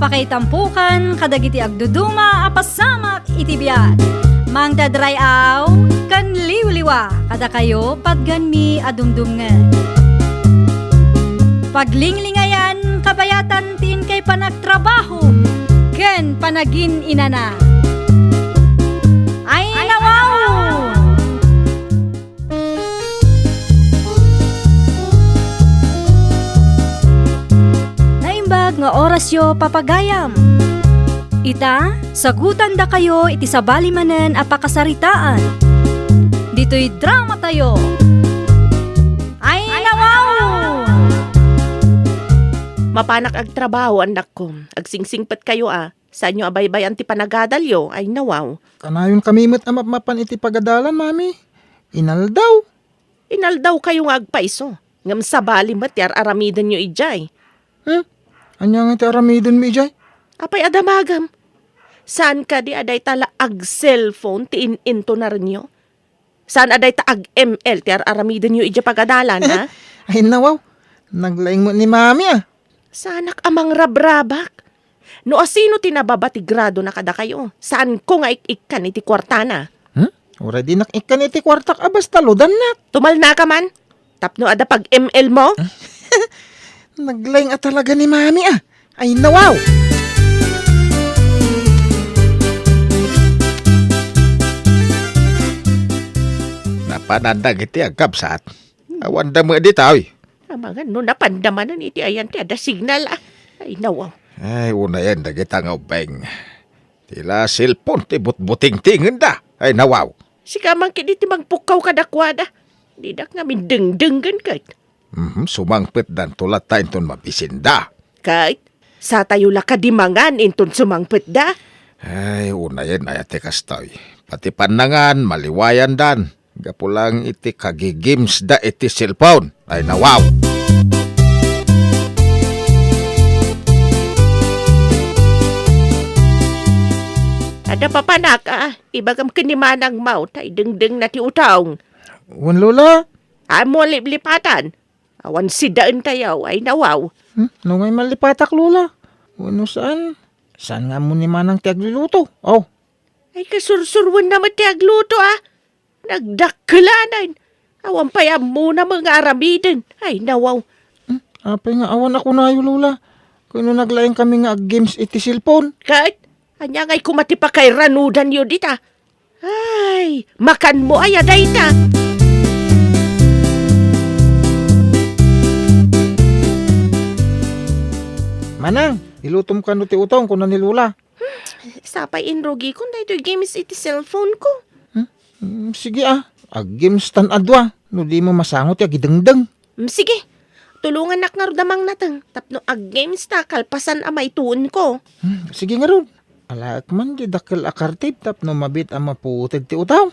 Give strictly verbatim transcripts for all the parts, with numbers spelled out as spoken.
Pakaitampokan kadagiti agduduma a pasamak iti biag. Mangted ray-aw ken liwliwa kadakayo patganmi a dumdumngeg. Paglinglingayan kabayatan ti inkay panagtrabaho ken panagin-inana. Ay, nawaw! Naimbag nga orasyo, papagayam. Ita, sagutandakayo iti sabali manen a pakasaritaan. Ditoy dramatayo. Ay, nawaw! Mapanak agtrabaho, annakko. Agsingsingpetkayo a. Saanyo a baybay-an ti panagadalyo, ay nawaw. Kanayon kami met a mapmapan iti pagadalan, Mami. Inaldaw. Inaldawkayo nga agpayso. Ngem sabali met ti ar-aramidenyo idiay. Hmm? Ania nga ti aramidenmi idiay? Apay a damagem? Saan kadi a dayta la ag-cellphone ti in-intonarenyo? Saan a dayta ag-M L ti ar-aramidenyo idiay pagadalan, ha? Ay, nawaw. Naglaing met ni Mami, a. Saanak a mangrabrabak. No asino ti nababa ti gradona kadakayo, saanko nga ik-ikkan iti kuartana. Hmm? Uray dinak ikkan iti kuartak a basta ludannak. Tumalnaka man, tapno adda pag-M L mo. Naglaing a talaga ni Mami, a. Ay, nawaw! Napanan dagiti agkabsat. Awan da met ditoy. Amangan no napanda manen iti ayan ti adda signal, a. Ay, nawaw. Ay, unayen dagita nga ubbing. Ti la cellphone ti butbutingtingenda. Ay, nawaw. Sika man kadi ti mangpukkaw kadakuada. Didak ngamin dengdenggen ket. Mhm, sumangpetdanto latta inton mabisinda. Ket, satayo la kadi mangan inton sumangpetda? Ay, unayen aya ti kastoy. Pati pannangan, maliwayandan. Gapu lang iti kagigamesda iti cellphone. Ay, nawaw! Adda papanak, a, ibagam ken ni Manang Mau, ta idengdengna ti utong. Wen, Lola. Ammo a liplipatan. Awan sidaentayo, ay nawaw. Hmm? No ngay mallipatak, Lola? Wenno saan? Saan nga ammo ni Manang ti agluluto? Oh. Ay, kasursuroenna met ti agluto, a. Nagdakkelanan. Awan pay ammona met nga aramiden. Ay, nawaw. Hmm? Apay nga awan a kunayo, Lola? Ken no naglaing kami nga ag-games iti cellphone? Ket, ania ngay koma ti pakairanudanyo dita? Ay, makanmo aya dayta? Manang, ilutom kano ti utong, kuna ni Lola. Hmm, sapay inrugikon daytoy games iti cellphone ko. Hmm? Hmm, sige, a. Ag-games tan a dua, no dimo masango ti agidengdeng. Hmm, sige. Tulongannak ngarud a mangnateng tapno ag-games ta kalpasan a maituon ko. Hmm, sige ngarud. Alaek man di dakkel a kartib tapno mabiit a maputed ti utaw.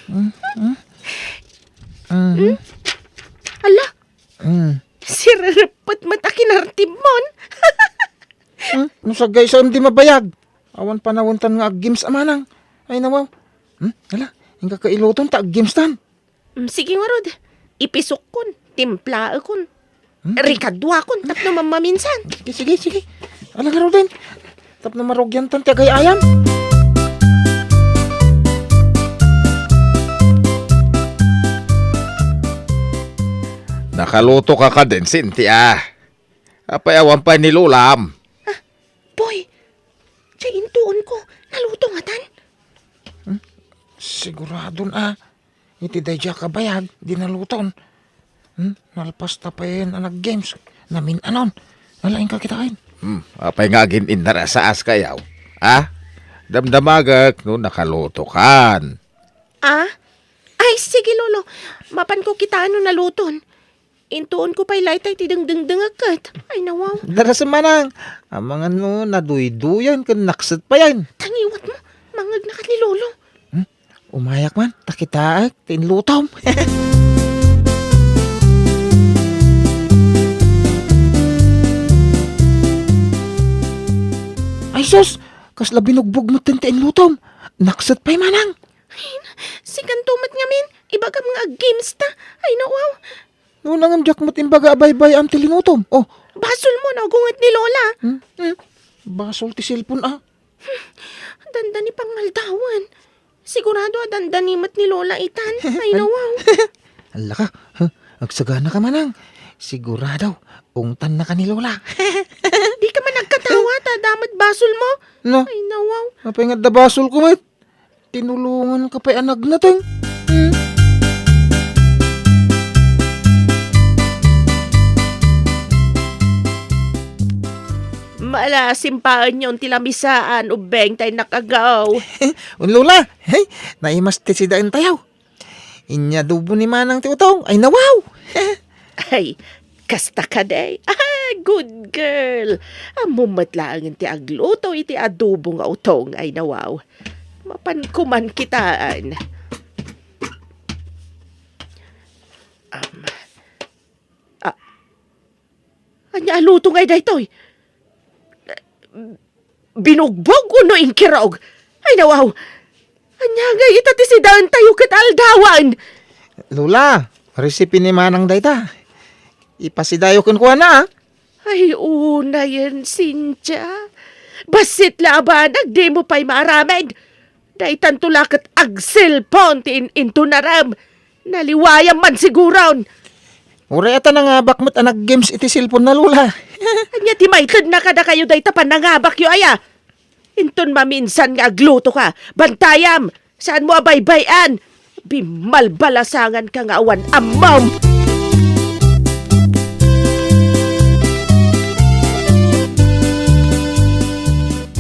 Hmm, hmm. Mhm. Hmm? Ala, hmm. Sirerepet met a kinartibmon. Hmm? No saggaysam di mabayag. Awan panawentan nga ag-games a manang. Ay, nawaw. Hmm? Ala, inka ka iluton ta ag-games tan. Mm, sige ngarud. Ipisokkon, timplaekon. Hmm? Rikaduakon, tapno mammaminsan. Sige, sige, sige. Ala ngaruden. Tapno marugiantan ti agay-ayam. Nakaluto ka kadin, Cynthia. Apay awan pay ni Lolam? Ah, boy, diay intuon ko, naluto ngatan? Hmm? Siguradon a, iti daydiay a kabayag, di naluton. Hmm? Nalpas ta payen a nag-games, namin-anon. Nalaing ka kitaen. Hmm, apay nga agin-innar a saas kayaw? Ah? Damdamagek no nakaluto kan. Ah? Ay, sige, Lolo. Mapanko kitaen no naluton. Intuon ko pay layta iti dengdengdengek ket. Ay, nawaw. Darasem manang. Amangan no naduyduyen ken nakset payen. Tangiwat mo. Mangngegna ket ni Lolo. Hmm? Umayak man, ta kitaek ti inlutom. Ay, sus! Kasla binugbog metten ti inlutom. Nakset pay manang. Ay, sikanto met ngamin. Ibagam nga ag-games ta. Ay, nawaw. Nuna ngem diak met imbaga a baybay-am ti linutom. Oh. Basolmo no agunget ni Lola. Hmm? Hmm? Basol ti cellphone, a. Dandani pangaldawan. Sigurado a dandani met ni Lola itan. Ay, nawaw. Allaka, ha? Agsagana ka manang. Sigurado, ungtan na ka ni Lola. Di ka man agkatawa, ta damat basol mo. No? Ay, nawaw. Apay nga da basol ko met? Tinulongan ka pay a nagnateng. Hmm? Mala, simpaenyon ti lamisaan, ubbeng, tay nakagaw. Un Lola, hey, naimas ti sidaentayo. Inya adobo ni Manang ti utong. Ay, nawaw! Ay, kasta ka, day. Ah, good girl. Ammo met laengen ti agluto iti adobo nga utong. Ay, nawaw. Mapan kuman kitaan. Um, ah, Ania a luto ngay daytoy? Binugbog wenno inkirog? Ay, nawaw! Ania ngay ita ti sidaentayo ket aldawan? Lola, resipe ni Manang dayta. Ipasidayo kenkuana, a. Ay, unayen, Cynthia. Bassit la a banag, dimo pay maaramid. Daytanto la ket agselpon ti in-, intunarem. Naliwayam man siguron. Uray ata nangabak met a nag-games iti cellphone na, Lola. Ania ti maitedna kadakayo dayta pannangabakyo aya? Inton maminsan nga agluto ka, bantayam, saanmo a baybay-an. Bimalbalasangan ka nga awan ammom.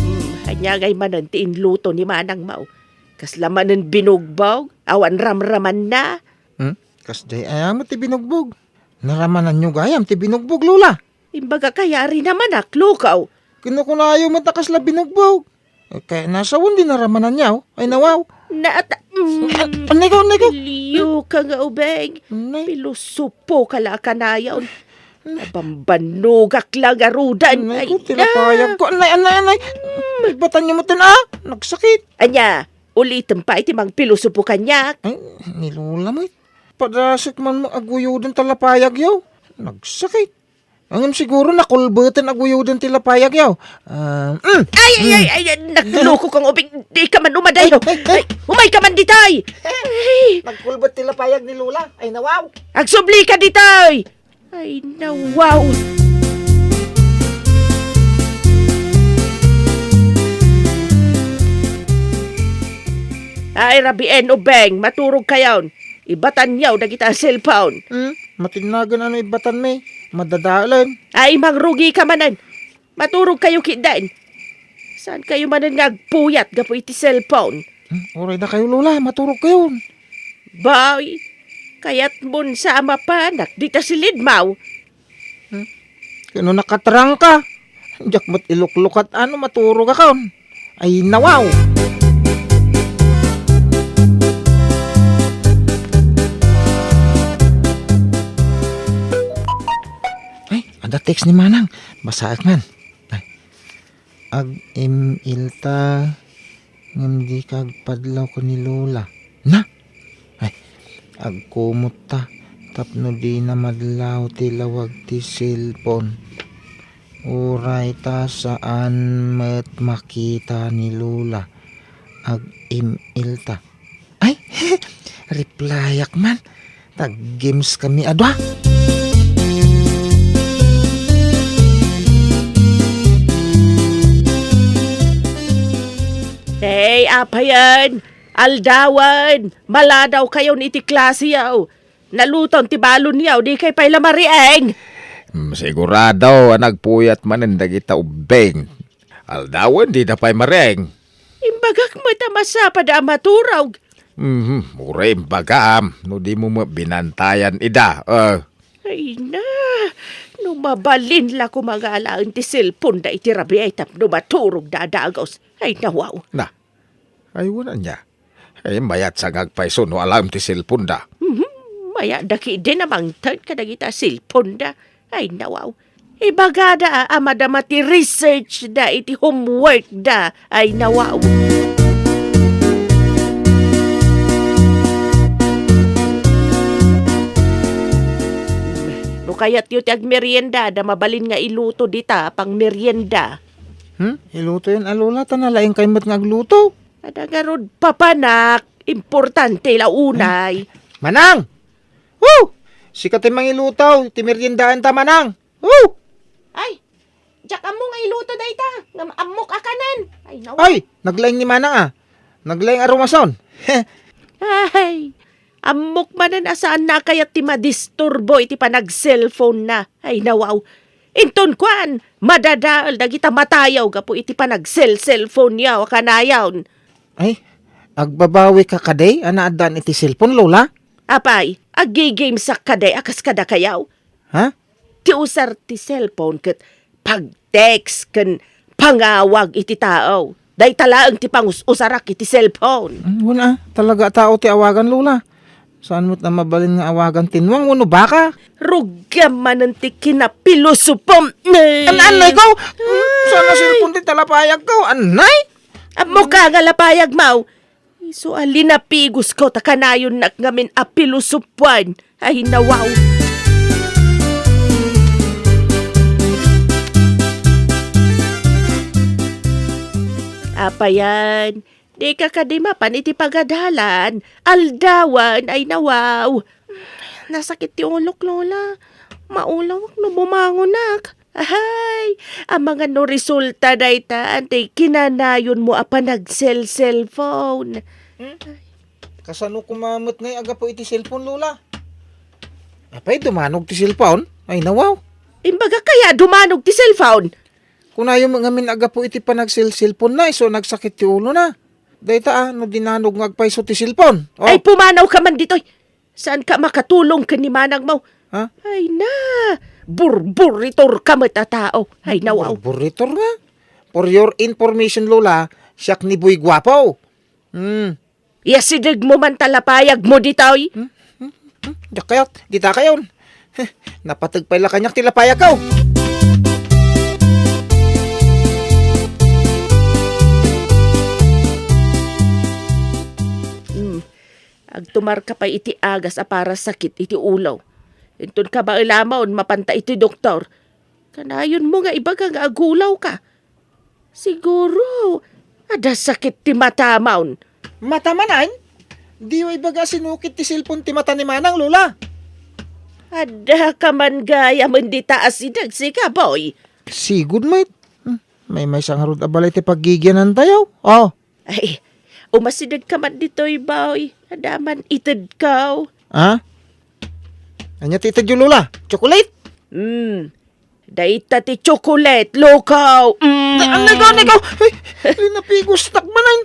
Hmm, ania ngay manen ti inluto ni Manang Mau? Kasla manen binugbog? Awan ramramanna? Hmm? Kasdiay aya met ti binugbog? Naramananyo gayam ti binugbog, Lola? Imbagak a yari naman a, Klokaw. Kinukunayo met a kasla binugbog. Eh, kaya nasawen di naramananyo. Ay, nawaw. Naata-, mm. An-, anay ka, anay ka? Liyo ka nga ubeng. Anay. Pilosopo ka la a kanayon. Anay. Nabambanogak la nga rudan. Anay ko, ay, tilapayag ko. Anay, anay, anay. Mm. Ibatanyo met, a. Nagsakit. Ania, ulitem pay ti mangpilosopo kaniak? Ay, ni Lola met. Padasek man mo aguyoden ti lapayagyo. Nagsakit. Ngem siguro nakulbeten aguyoden ti lapayagyo. Ah, mm. Ay, ay, ay, ay, ay, nagloko kang ubing. Di ka man umadayo. Ay, ay, ay. Ay, umay ka man ditoy. Ay. Nagkulbet ti lapayag ni Lola. Ay, nawaw. Agsubli ka ditoy. Ay, nawaw! Ay, rabiin, ubeng, maturog kayon. Ibatanyo dagita a cellphone. Hmm? Matinnagan ano ibatan mi? Madadaelen. Ay, mangrugi ka manen. Maturog kayo kidden. Saan kayo manen nga agpuyat gapu iti cellphone? Hmm, uray dakayo, Lola, maturog kayon. Bay, kayatmon sa a mapanak dita silidmaw? Hmm? Kano nakatrangka? Diak met iluklukat ano maturog akon. Ay, nawaw! Ay, adda text ni Manang. Basaek man. Ay. Ag-im-ilta, ngem dika agpadlaw ken ni Lola. Na? Ay, agkumotta tapno dina madlaw ti lawag ti cellphone. Uray ta saan met makita ni Lola. Ag-im-ilta. Ay, replyak man. Tag-games kami a dua. Hey, apayen! Aldawen! Maladaw kayon iti klasiyo! Naluton ti balonyo, di kay pay la marieng! Mm, sigurado a nagpuyat manen dagita ubbing. Aldawen, dida pay marieng. Imbagak met a masapad a maturog. Mhm, uray imbagam, no dimo met binantayan ida, eh. Ay na, no mabalin la koma nga alaen ti cellphone da iti rabii tapno maturog da a dagus. Ay, nawaw. Na, ay, wala niya. Ay, mayat sa nga agpayso no alaem ti cellphone da. Mhm, mayat da kidi a mangted kadagita cellphone da. Ay, nawaw. Ibagada a madama ti research da iti homework da. Ay, nawaw. No kayatyo ti agmerienda, da mabalin nga iluto dita pangmerienda. Hmm? Ilutoyon a, Lola, ta nalaingkay met nga agluto. Adda ngarud, papanak, importante la unay. Manang! Woo! Sika ti mangiluto, ti meriendaanta, Manang. Woo! Ay, diak ammo nga iluto dayta, ngem ammok a kanen. Ay, nawa. Ay, naglaing ni Manang, a. Naglaing a rumason. Ay, ammok manen a saanna a kayat ti madisturbo iti panag-cellphone na. Ay, nawaw. Inton kuan, madadael dagita matayaw gapu iti panag-cell-cellphone yaw a kanayon. Ay, agbabawika kadi a naaddaan iti cellphone, Lola? Apay, aggigamesak kadi a kas kadakayaw? Ha? Ti usar ti cellphone ket pag-text ken pangawag iti tao. Dayta laeng ti pangus-usarak iti cellphone. Mm, wen a, talaga a tao ti awagan, Lola. Saan met a mabalin nga awagan ti nuang wenno baka? Rugiam manen ti kinapilosopom. An-, anay ko? Ay. Sana cellphone ti talapayag ko. Anay? Ammok a nga lapayag, maw. Isu a linapigosko ta kanayonnak ngamin a pilosopuan. Ay, nawaw. Apayan, dika kadi mapan iti pagadalan. Aldawan, ay, nawaw. Nasakit ti ulok, Lola. Maulawak no bumangonak. Ahay, amangan no resulta dayta, anti kinanayonmo a panag-cell-cellphone. Hmm? Kasano koma met ngay a gapu iti cellphone, Lola? Apay, dumanog ti cellphone? Ay, nawaw. Imbaga kaya dumanog ti cellphone? Kunayo met ngamin a gapu iti panag-cell-cellphone na, isu a nagsakit ti ulo na. Dayta, a, no dinanog nga agpayso ti cellphone. Oh. Ay, pumanaw ka man ditoy. Saan ka makatulong ken ni manangmo? Ha? Ay na, burburitor ka met a tao. Ay, nawaw. Burburitor nga? For your information, Lola, siak ni Boy Guapo. Hmm. Iyasidegmo man ta lapayagmo ditoy. Hmm? Hmm? Hmm? Diak kayat, dita kayon. Heh, napateg pay la kaniak ti lapayagko. Hmm. Agtumarka pay iti agas a para sakit iti ulo. Inton kabaelamon, mapanta iti doktor. Kanayonmo nga ibaga nga agulawka. Siguro, adda sakit ti matamon. Mata manen? Diyo ibaga a sinukit ti cellphone ti mata ni manang, Lola. Adda ka man gayam dita a sideg, sika, boy. Sigud met. Hmm, maymaysa ngarud a balay ti paggigianantayo. Oh. Ay, umasideg ka man ditoy, boy. Adda man itedko. Ha? Ania ti itedyo, Lola? Chocolate? Hmm. Dayta ti chocolate, lukaw. Mm. Ay, anay ko, anay ko. Ay, linapigostak manen.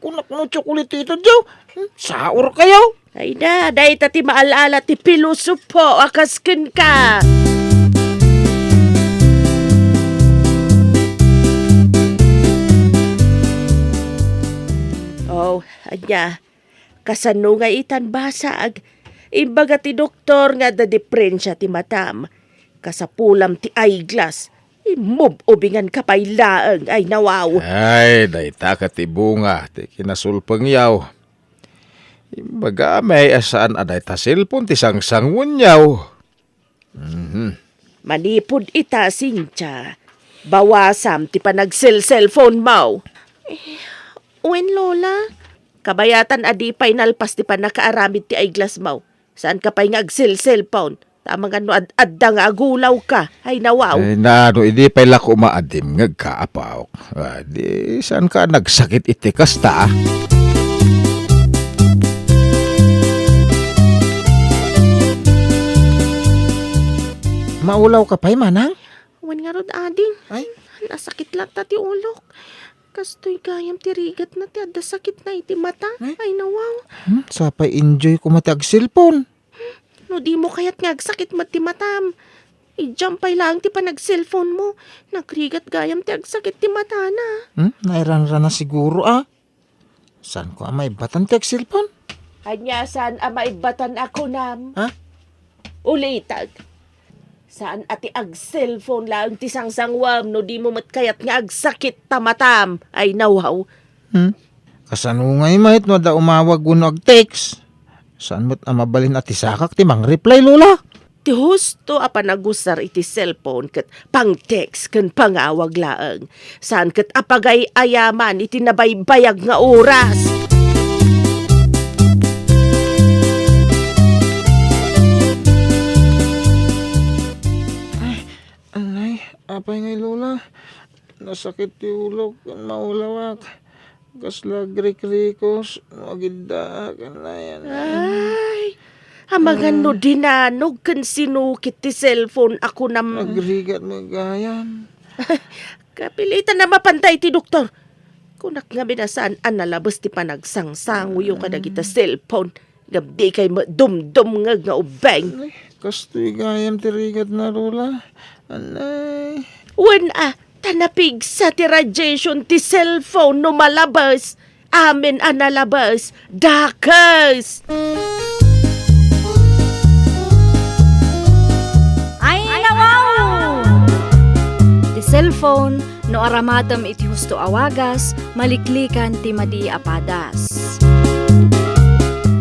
Kunak no chocolate ti itedyo. Hmm, saor kayo. Ay na, dayta ti maal-ala ti pilosopo a kas kenka. Oh, ania, kasano nga itan basag? Imbaga ti doktor nga adda diferensia ti matam. Kasapulam ti eyeglass. Immub-ubingan ka pay laeng, ay nawaw. Ay, dayta ket ti bunga ti kinasulpengyaw. Imbaga, may a saan a dayta cellphone ti sangsanguenyaw. Mhm. Manipud ita, Cynthia, bawasam ti panagselselfonmo. Eh, wen, Lola? Kabayatan a di pay nalpas ti pannakaaramid ti eyeglassmo. Saan ka pay nga agselselpon? Tama nga no ad-adda nga agulawka. Ay, nawaw. Ay, na, no idi pay la koma a dimngegka, apo. Ah, di saan ka nagsakit iti kasta, ah? Maulaw ka pay, manang? Wen ngarud, ading. Ay? Nasakit latta ti ulok. Kastoy gayam ti rigatna ti adda sakitna iti mata. Ay? Ay, nawaw. Hmm, sapay enjoy koma ti agselpon. No dimo kayat nga agsakit met ti matam, idiam pay laeng ti panagselponmo. Nagrigat gayam ti agsakit ti matana. Hmm? Nairanrana siguro, ah. Saanko a maibbatan ti agselpon? Ania saan a maibbatan a kunam? Ha? Ulitek. Saan a ti agselpon laeng ti sangsanguem no dimo met kayat nga agsakit ta matam. Ay, nawaw. Hmm? Kasano ngay met no adda umawag wenno agtext? Saan met a mabalin a ti sakak ti mangreply, Lola? ti husto a panagusar iti cellphone ket pang-text ken pangawag laeng. Saan ket a pagay-ayaman iti nabaybayag nga oras. Ay, anay, apay ngay, Lola? Nasakit ti ulok ken maulawak. Kasla agrikrikos no agiddaak, anay, anay. Ay, amangan no dinanog ken sinukit ti cellphone a kunam. Agrigat met gayam. Kapilitan a mapantay ti doktor. Kunak ngamin a saan a nalabes ti panagsangsangoyo kadagita cellphone. Ngem dikay met dumdumngeg nga ubbing. Anay, kastoy gayam ti rigatna, Lola. Anay. Wen a, ta napigsa ti radiation ti cellphone no malabes. Amin a nalabes, dakes. Ay, nawaw! Ti cellphone, no aramatem iti husto a wagas, maliklikan ti madi a padas.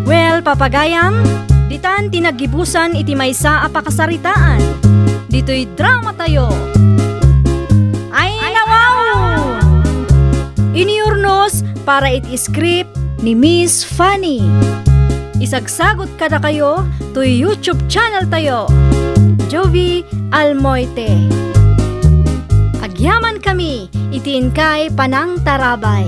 Well, papagayam, ditan ti naggibusan iti maysa a pakasaritaan. Ditoy dramatayo. Ay, nawaw! Inurnos para iti script ni Miss Fanny. Isagsagot kadakayo toy YouTube channel tayo, Jovie Almoite. Agyaman kami iti inkay panangtarabay.